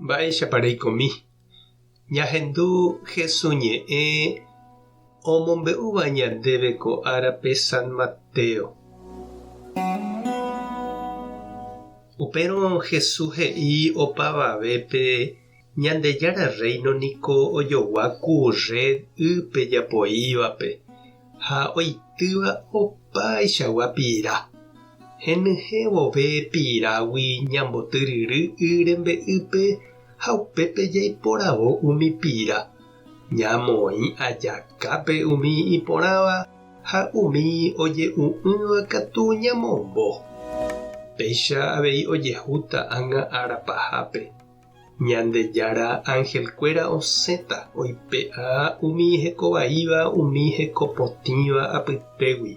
Mba'éichapa reikomi? Ñahendu Hesu ñe'ẽ omombe'úva ñandéve ko árape San Mateo. Upérõ Hesu he'i opavavépe Ñandejára Rréino niko ojogua ku rred ýpe japoívape ha oitýva opaichagua pira. Henyhẽ vove pirágui ñambotyryry y rembe'ýpe ha upépe jaiporavo umi pira, ñamoĩ ajakápe umi iporãva ha umi oje'u'ỹva katu ñamombo. Péicha avei ojehúta ág̃a ára pahápe. Ñandejára anhelkuéra osẽta oipe'a umi hekovaíva umi hekopotĩva apytégui.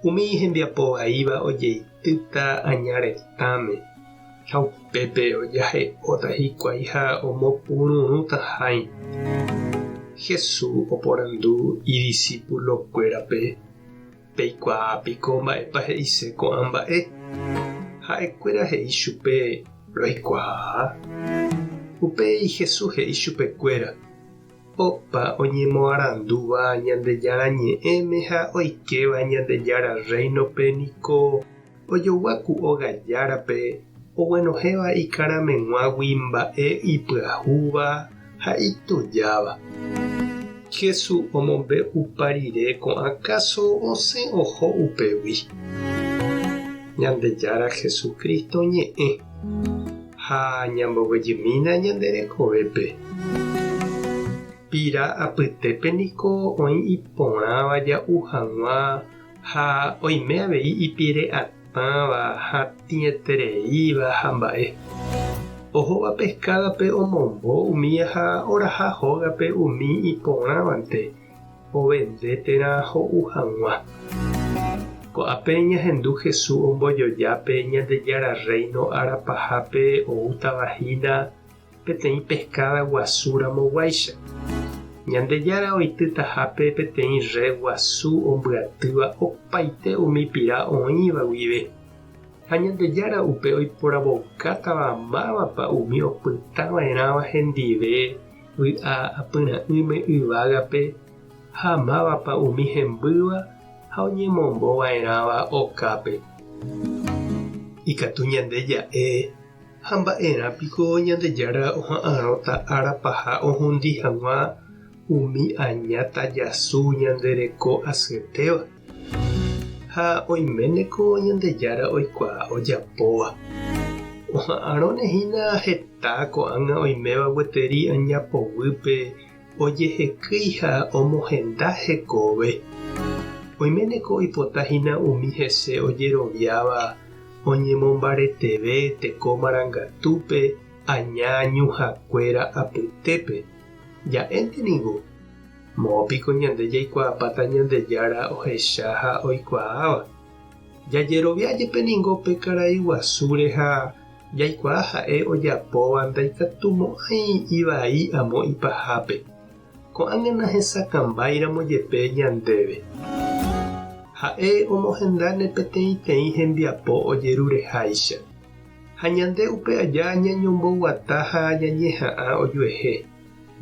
Umi hembiapo vaíva ojeitýta aña retãme, ha upépe ojahe'óta hikuái ha omopururũta hãi. Jesús oporandu idisipulokuérape, Peikuaa piko mba'épa he'ise ko'ã mba'e? Ha'ekuéra he'i chupe, Roikuaa. Upéi Jesús he'i chupekuéra, Opa oñemoarandúva Ñandejára Ñe'ẽme ha oikéva Ñandejára Rréinope niko ojogua ku óga járape oguenohẽva ikarameg̃uágui mba'e ipyahúva ha itujáva. Jesús omombe'upa rire ko'ã káso osẽ oho upégui. Ñandejára Jesucristo ñe'ẽ. Ha ñamboguejymína ñande rekovépe. Pira apytépe niko oĩ iporãva ja'u hag̃ua ha oime avei ipire atãva, hatĩetereíva ha mba'e. Ohóva peskádape omombo umía ha oraha hógape umi iporãvante. ovende térã ho'u hag̃ua. Ko'ápe ñahendu Jesús ombojoja pe Ñandejára Rréino ára pahápe oútava hína peteĩ peskáda guasu ramoguáicha. Ñandejára oitytahápe peteĩ rred guasu ombyatýva opaite umi pira oĩva guive. Ha Ñandejára upe oiporavoukátava mávapa umi opyta va'erãva hendive vy'a apyra'ỹme yvágape ha mávapa umi hembýva ha oñemombo va'erãva okápe. Ikatu ñande ja'e, Ha mba'erã piko Ñandejára oha'arõta ára paha ohundi hag̃ua umi aña tajasu ñande reko asyetéva? Ha oiméneko Ñandejára oikuaa ojapóva. Oha'arõne hína heta ko'ág̃a oiméva gueteri aña poguýpe ojehekýi ha omohenda hekove. Oiméneko oipota hína umi hese ojeroviáva oñemombareteve teko marangatúpe aña ñuhãkuéra apytépe. Ja'énte ningo. Moõ piko ñande jaikuaapáta Ñandejára ohecha ha oikuaáva? Jajerovia jepe ningo pe karai guasúre ha jaikuaa ha'e ojapóva ndaikatumo'ãi ivai amo ipahápe. Ko'ág̃a nahesakãmbáiramo jepe ñandéve. Ha'e omohendáne peteĩteĩ hembiapo ojerureháicha. Ha ñande upe aja ñañomboguata ha ñañeha'ã ojuehe.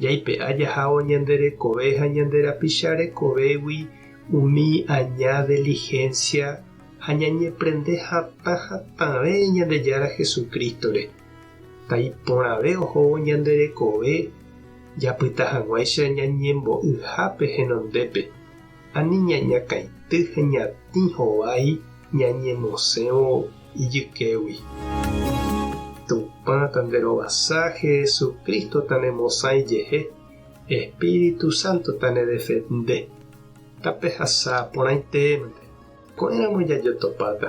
Jaipe'a jahávo ñande rekove ha ñande rapicha rekovégui umi aña dilihénsia ha ñañeprende hatã hatãve Ñandejára Jesucristo-re. Taiporãve ohóvo ñande rekove japyta hag̃uáicha ñañembo'yhápe henondépe, ani ñañakãity ha ñatĩ hovái ñañemosẽvo ijykégui. Tupã tanderovasa, Jesucristo tanemosã ijehe, Espíritu Santo tanedefende. Tapehasa porãitémante. Ko'ẽramo jajotopáta.